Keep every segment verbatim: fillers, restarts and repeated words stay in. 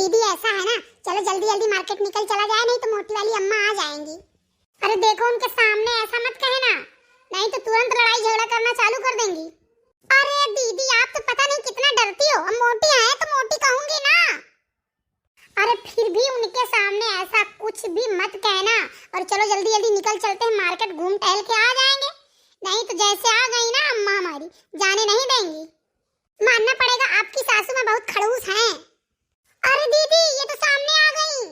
दीदी, ऐसा है ना, चलो जल्दी जल्दी मार्केट निकल चला जाए, नहीं तो मोटी वाली अम्मा आ जाएंगी। अरे देखो, उनके सामने ऐसा मत कहना, नहीं तो तुरंत लड़ाई झगड़ा करना चालू कर देंगी। अरे दीदी, आप तो पता नहीं कितना डरती हो, अब मोटी है तो मोटी कहूंगी ना। अरे फिर भी उनके सामने ऐसा कुछ भी मत कहना, और चलो जल्दी जल्दी निकल चलते हैं मार्केट, घूम टहल के आ जाएंगे, नहीं तो जैसे आ गई ना अम्मा हमारी, जाने नहीं देंगी। मानना पड़ेगा, आपकी सासू में बहुत खड़ूस हैं। अरे दीदी, ये तो सामने आ गई।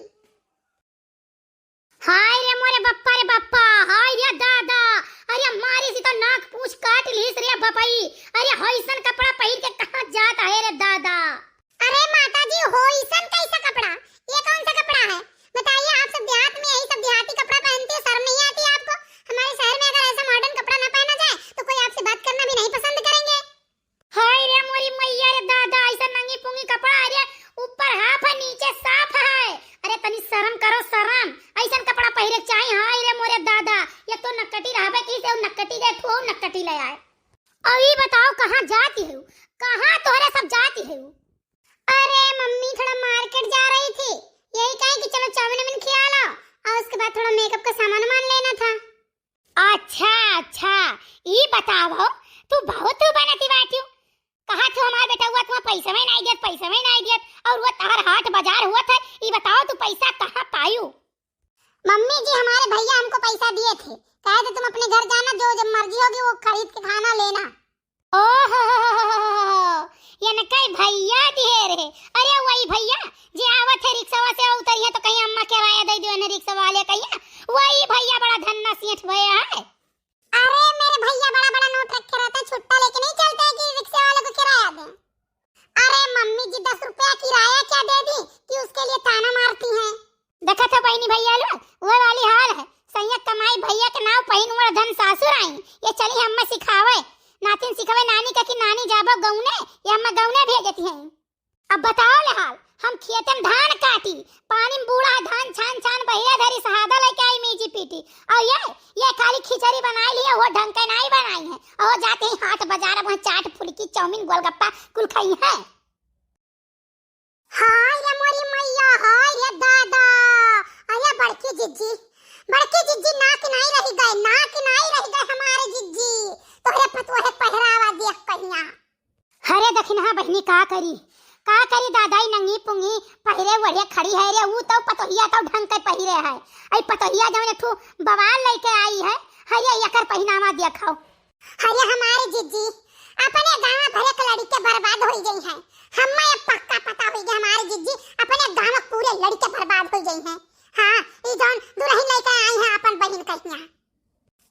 हाय रे मोरे बप्पा रे बप्पा, हाय रे दादा, अरे मारी सी तो नाक पूछ काट लीस रे बपई। अरे होइसन कपड़ा पहिर के कहाँ जात है रे दादा? अरे माता जी, होइसन कैसा कपड़ा? ये कौन सा कपड़ा है? बताइए, आप सब देहात में यही सब देहाती कपड़ा पहनती हो, शर्म नहीं आती आपको? हमारे शहर में अगर ऐसा मॉडर्न कपड़ा ना पहना जाए तो कोई आपसे बात करना भी नहीं पसंद करेंगे। हाय रे मोरी मैया रे दादा, ऐसा नंगी पुंगी कपड़ा, अरे ऊपर हाफ है, नीचे साफ है। अरे तनी शर्म करो शर्म, ऐसन कपड़ा पहिरे चाही। हाय रे मोरे दादा, ये तो नकटी रहबे की से नकटी दे ठो नकटी ले आए। अब ई बताओ कहाँ जाती हो, कहाँ तोहरे सब जाती हो? अरे मम्मी, थोड़ा मार्केट जा रही थी, यही कही कि चलो चाउमीन उमीन खिया लाओ, और उसके बाद थोड़ा मेकअप का सामान वामान लेना था। अच्छा अच्छा, ई बताओ, तू बहुत तू बनती बाटियो। कहा तू हमार बेटा हुआ तुम्हें पैसा में नहीं दियत, पैसा में नहीं दियत, और वो तार हाट बाजार हुआ था। ई बताओ तू पैसा कहाँ पायू? मम्मी जी, हमारे भैया हमको पैसा दिए थे, कहे थे तुम अपने घर जाना, जो जब मर्जी होगी वो खरीद के खाना लेना। ओहो, ये न कई भैया दिए रहे। अरे वही भैया जे आवत है रिक्शवा से उतरी है तो कहीं अम्मा किराया दे दियो ने रिक्शा वाले कहिया। वही भैया बड़ा धन्ना सेठ भैया है। अरे मेरे भैया बड़ा बड़ा नोट रखे रहते हैं, छुट्टा लेके नहीं चलते हैं कि रिक्शे वाले को किराया दें। अरे मम्मी जी, दस रुपया किराया क्या दे दी कि उसके लिए ताना मारती हैं? देखत हो बहिनी भैया लोग, वह वाली हाल है। सैया कमाई भैया के नाव पहिन उड़ धन सासुर आई। ये चली हम्मा सिखावे, नातिन सिखावे नानी का कि नानी जाबो गौने, ये हम्मा गौने भेजती हैं। अब बताओ ले हाल, हम खेते में धान काटी, पानी में बूढ़ा धान छान छान बहिया धरी सहादा लेके आई मीजी पीटी। और ये, ये खाली खिचड़ी बनाई लिया, वो ढंग के नहीं बनाई है। और जाते ही हाट बाजार में चाट फुल्की चाउमीन गोलगप्पा कुल खाई है। हाय रे मोरी मैया, हाय रे दादा। अरे बड़की जिज्जी, बड़की जिज्जी, नाक नाई रह गए, नाक नाई रह गए हमारे जिज्जी। तोहरे पतोहे पहरावा देख कहिया। अरे दखिनहा बहिनी, का करी, का करी दादा, ई नंगी पुंगी पहिरे ओढ़े खड़ी है रे, ऊ तो पतोहिया तो ढंग के पहिरे है। आई पतोहिया जवन एक ठो बवाल लेके आई है, अरे एकर पहिनावा देखाओ। अरे हमारे जिज्जी अपने गाँव भरे के लड़के बर्बाद होई गई हैं। हम्मा ये पक्का पता होई गया हमारे जिज्जी अपने गाँव के पूरे लड़के बर्बाद होई गई हैं। हाँ, ई जौन दुल्हन लेके आई हैं अपन बहिन कहिया।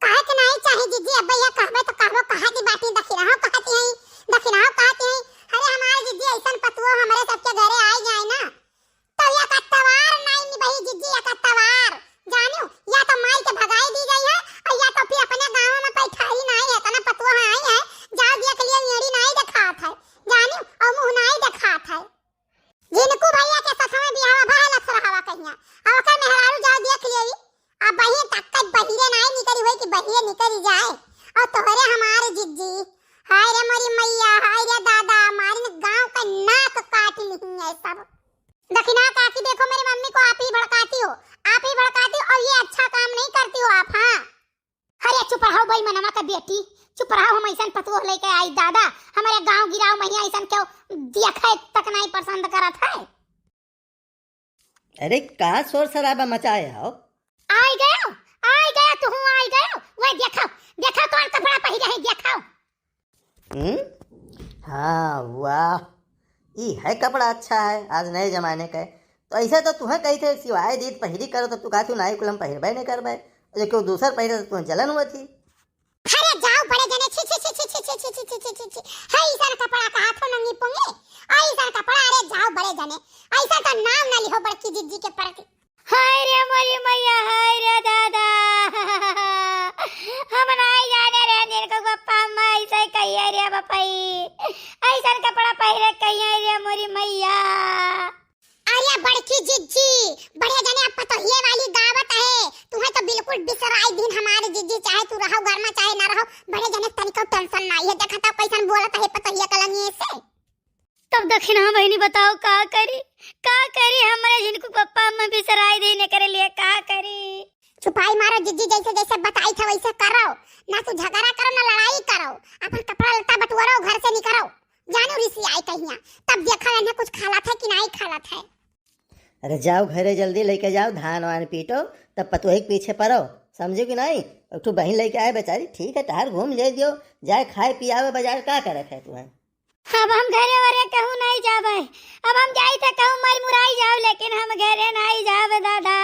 कहे के नहीं चाही जिज्जी, अब ये कहबे तो कहबो, कहा दी बाटी दखिनहा कहती हैं, दखिनहा कहती हैं। अरे हमारे जिज्जी ऐसन पतुओ हमरे सबके घरे आई जाए ना, तो या का तवार नाई निभाई जिज्जी, या का तवार। जानियो, या तो माई के भगाई दी गई है, और या तो फिर अपने गाँव में कोई ठहरी नाई है, इतना पतुआ आई है, जाओ देख लियो, एड़ी नाई देखात है, जानियो, और मुँह नाई देखात है। जिनको भैया के सथवा बियाहवा भा लस रहवा कहिया, और ओकर मेहरारू जाओ देख लियो, अब बहिए तक के बहिरे नाई निकरी होई कि बहिरे निकरी जाए, और तोहरे हमारे जिज्जी, हाय रे मोरी मैया, हाय रे दादा, मारिन गाँव का नाक काट लिही है सब। दखिनहा काकी, देखो मेरी मम्मी को आप ही भड़काती हो, आप ही भड़काती हो, और ये अच्छा काम नहीं करती हो आप। हाँ, अरे चुप रहो बेईमनवा का बेटी, चुप रहो। हम ऐसन पतोह लेके आई दादा, हमारे गाँव गिराव महिया ऐसन क्यों देखे तक नहीं पसंद करत है। अरे का शोर शराबा मचाए हो? आई गयो, आई गयो, तू आई गयो। वह देखो, देखो कौन कपड़ा पहिरे है, देखो। हम्म? हाँ, वाह, ई है कपड़ा अच्छा है, आज नए जमाने का है। तो ऐसे तो तुहें कही थे, सिवाय दीद पहिरी करो, तब तू कहा तू नाई कुलम पहिरबे नहीं करबे। जो क्यों दूसर पहिरे तो तुहें जलन हुआ थी। अरे जाओ बड़े जने, छी, छी, छी। है ऐसा कपड़ा कहा थो नंगी पुंगी, ऐसा कपड़ा, अरे जाओ बड़े जने, ऐसा तो नाम ना लिहो बड़की जिज्जी के प्रति। हाय रे मोरी मैया, हाय रे दादा, हम नाई जाने रे जिनको पप्पा अम्मा ऐसे कहिए रे बपई, ऐसा कपड़ा पहिरे कहिए रे मोरी मैया। अरे बड़की जिज्जी, बड़े जने अब पतोहिए वाली गावत है, तुम्हें तो बिल्कुल बिसराई दिन हमारे जिज्जी, चाहे तू रहो घर में चाहे ना रहो, बड़े जने तनिको टेंशन नाई है, देखा था कैसन बोलत है पतोहिया कलंगिए से। तब दखिनहा बहिनी बताओ का करी, का करी, हमरे झिनकू पप्पा अम्मा बिसराई दे, एकरे लिए का करी? चुपाई मारो जिज्जी, जैसे जैसे बताई था वैसे करो, ना तू झगड़ा करो ना लड़ाई करो, अपन कपड़ा लत्ता बटोरो, घर से निकरो, जानो रिसी आई कहिया, तब देखा इन्हें कुछ खालत है कि नहीं खालत है। अरे जाओ घरे जल्दी लेके जाओ, धान वान पीटो, तब पतोही के पीछे पड़ो, समझो कि नहीं? एक ठो बहिन लेके आए बेचारी, ठीक है, टहर घूम ले दियो, जाए खाए पियावे बाजार, का करे है तुम्हें? अब हम घरे वरे कहूँ नहीं जाबे, अब हम जाई त कहूँ मर मुराई जाओ, लेकिन हम घरे नहीं जाबे दादा,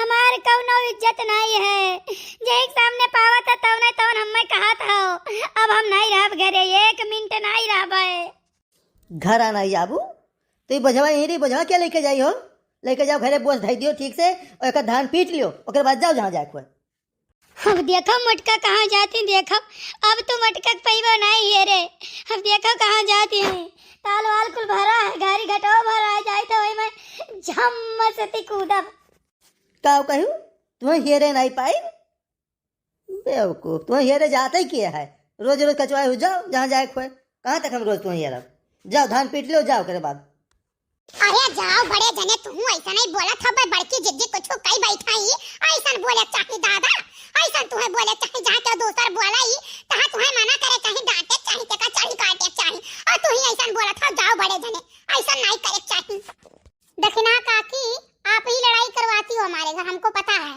हमार कौनो इज्जत नहीं है। जेही के सामने पावत है तौने तौन हमें कहत हो, अब हम नहीं रहब घरे, एक मिनट नहीं रहबे। घर आना ही आबू, तो ये बोझवा यहीं रही, बोझवा क्या लेके जाई हो? लेके जाओ घरे, बोझ धई दियो ठीक से, और एक धान पीट लियो, ओकर बाद जाओ जहाँ जाए खोए। अब देखो मोटका कहाँ जाती, देखो, अब तू मोटका के पइबो नहीं है रे। अब देखो कहाँ जाती है, ताल वाल कुल भरा है, गाड़ी घटो भरा है, जाई तो वही में झम्म से ती कूदब। का कहू, तुम्हें हेरे नहीं पाई? बेवकूफ, तुम्हें हेरे जाते ही किया है, रोज रोज कचवाए हो जाओ जहाँ जाए खोए। कहाँ तक हम रोज तुम्हें हेरब? जाओ धान पीट लो, जाओ ओकरे बाद। अरे जाओ बड़े जने, तू ऐसा नहीं बोला था, बड़की जिज्जी कुछ कई बैठा ही, ऐसा बोले चाही दादा, ऐसा तुम्हें बोले चाही, जहाँ के दूसर बोला ही, तहाँ तुम्हें मना करे चाही, डांटे चाही, तेका चाही, काटे चाही, और तू ही ऐसा बोला था, जाओ बड़े जने, ऐसा नहीं करे चाही। दखिना काकी, आप ही लड़ाई करवाती हो हमारे घर, हमको पता है।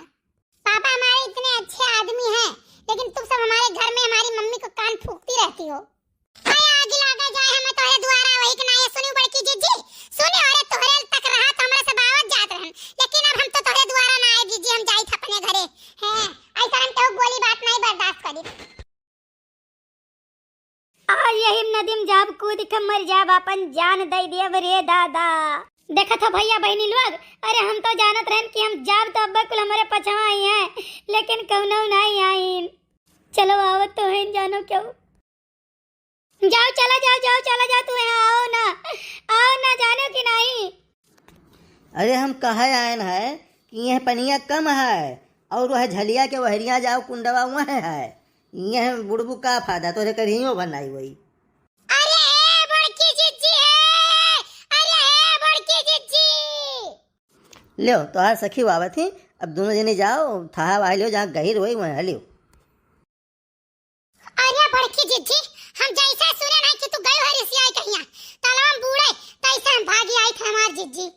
पापा हमारे इतने अच्छे आदमी हैं, लेकिन तुम सब हमारे घर में हमारी मम्मी को कान फूंकती रहती हो। अरे आगे लागे जाए हमें तोहरे द्वारा, वही के नाये सुनी बड़की जिज्जी, सुनी, अरे तोहरे तक रहा तो हमरा सब आवत जात रहन, लेकिन अब हम तो तोहरे द्वारा ना आए जिज्जी, हम जाइत अपने घरे। हैं, ऐसा हम केहू बोली बात नहीं बर्दाश्त करी। आज यही नदी में जाब कूद के मर जाब, अपन जान दे देब रे दादा। देखत हो भैया बहिनी लोग, अरे हम तो जानत रहन कि हम जाब तो अब्बा कुल हमरे पछवा आई हैं, लेकिन कौनो नहीं आइन। चलो आवत तो हैं जानो क्यों। जाओ चला जाओ, जाओ चला जाओ, तू यहाँ आओ ना, आओ ना जानो कि नहीं। अरे हम कहे आयन है कि यह पनिया कम है और वह झलिया के वहरिया जाओ कुंडवा वह है। इहे बुड़बू का फायदा, तोरे करियो भर नाई होई। अरे हे बड़की जिज्जी हे, अरे हे बड़की जिज्जी। ल्यो, तोहार सखी आवत ही, अब दोनों जने जाओ, थाहा वाह लियो, जहाँ गहिर होई, वहाँ हलियो। अरे बड़की जिज्जी, हम जैसे सुने ना कि तू गयो है रिसियाई कहिया, तालवा में बूड़े, तैसे हम भागी आई थे हमार जिज्जी।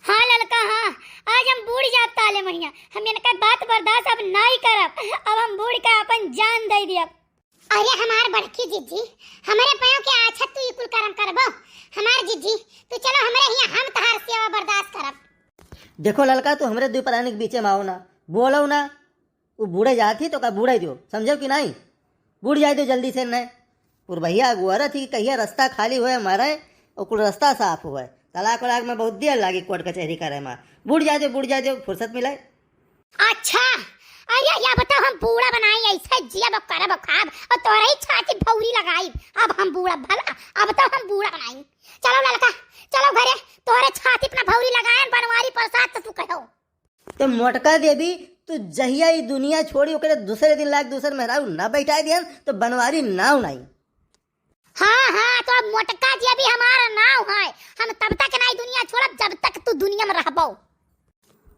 हाँ ललका, हाँ, आज हम बूड़ जाब ताले महिया। हम इनका बात बर्दाश्त अब नाई करब, अब हम बूड़ के अपन जान दे दियब। अरे हमार बड़की जिज्जी, हमरे पयो के आछत तू ई कुल करम करबो? हमार जिज्जी, तू चलो हमरे हियाँ, हम तहार सेवा बर्दाश्त करब। देखो ललका, तू हमरे दुई प्राणी के बीचे में आओ ना, बोलो ना। उ बूड़े जात ही तो का बूड़े दियो, समझो कि नाई? बूड़ जाए दियो जल्दी से, नहीं पुरबहिया अगुअरत ही कि कहिया रास्ता खाली होए मरे, और कुल रास्ता साफ होए। तलाक वलाक में बहुत देर लागी कोर्ट कचहरी करे में। बूड़ जाए दियो, बूड़ जाए दियो, फुर्सत मिले। अच्छा, अरे या बताओ, हम बूड़ा बनाई, ऐसे जियब, अब करब, अब खाब, और तोहरे ही छाती भौरी लगाई। अब हम बूड़ा भला, अब तो हम बूड़ा बनाई। चलो ललका, चलो घरे, तोहरे छाती अपना भौरी लगाए, बनवारी प्रसाद तो तू कहो। तो मोटका देवी, तू जहिया ई दुनिया छोड़ी, ओकरे दूसरे दिन लाग दूसर मेहरारू ना बैठाए दिहन, तो बनवारी नाव नाई। हाँ, हाँ, तो अब मोटका जी अभी हमारा नाव है, हम तब तक नाई दुनिया छोड़ब, जब तक तू दुनिया में रहबो।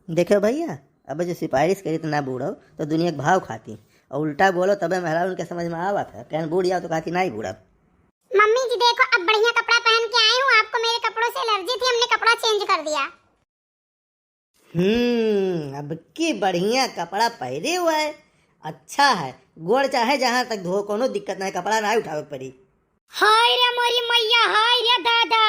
देखो भैया, अब जो सिफारिश करी तो ना बूढ़ो, तो दुनिया के भाव खाती, और उल्टा बोलो तबे मेहरारू उनके समझ में आवत है, कहन बूढ़ जाओ तो कहती नाई बूढ़ब। मम्मी जी देखो, अब बढ़िया कपड़ा पहन के आई हूँ, आपको मेरे कपड़ों से एलर्जी थी, हमने कपड़ा चेंज कर दिया। हम्म, अब की बढ़िया कपड़ा पहरे हुआ है, अच्छा है। गोड़ चाहे जहाँ तक धो, कोनो दिक्कत नहीं, कपड़ा ना उठावे के पड़ी। हाय रे मोरी मैया, हाय रे दादा,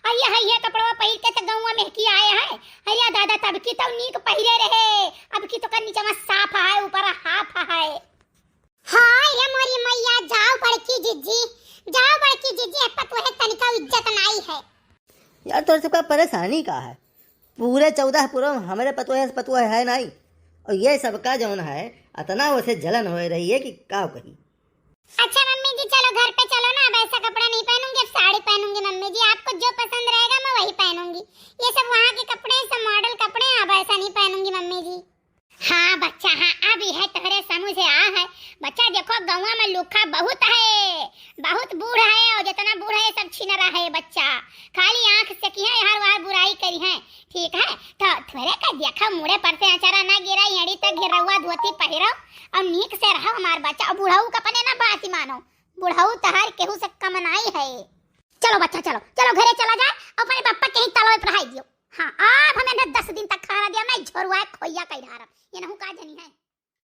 अरे हाय, ये कपड़वा पहिर के तो गौवा में की आए हैं। अरे दादा, तब की तो नीक पहिरे रहे, अब की तो का नीचवा साफ है, ऊपर हाफ है। हाय रे मोरी मैया, जाओ बड़की जिज्जी, जाओ बड़की जिज्जी, अब तोहे तनिका इज्जत नाई है। यार, तोर सबका परेशानी का है? पूरे चौदह पुरव हमरे पतोहे से पतोहे है नाई, और ये सबका जौन है, अतना वैसे जलन होए रही है कि का कही। अच्छा मम्मी जी, चलो घर पे चलो ना, अब ऐसा कपड़ा नहीं पहनूंगी, अब साड़ी पहनूंगी मम्मी जी, आपको जो पसंद रहेगा मैं वही पहनूंगी। ये सब वहाँ के कपड़े हैं, सब मॉडल कपड़े हैं, अब ऐसा नहीं पहनूंगी मम्मी जी। हाँ बच्चा, हाँ, अब यह तोहरे समझ आ है। बच्चा देखो, गौवा में लूखा बहुत है, बहुत बूढ़ है, और जितना बूढ़ है सब छिनरा है बच्चा। खाली आँख सेकिहैं, हर वहर बुराई करिहैं, ठीक है? तो थोरे का देखो, मुड़े पर से अचारा ना गिरा, एड़ी तक घिरौआ धोती पहिरो, और नीक से रहो हमार बच्चा। और बुढ़ऊ का अपने ना बात मानो, बुढ़ऊ तोहार केहू से कम नाई है। चलो बच्चा, चलो, चलो घरे चला जाए, अपने पापा के ही तलवे पढ़ाई दियो। हाँ, अब हमें ना दस दिन तक खाना दिया, मैं झोरुआ खोइया कई ढारब, ये नहू का जनी है।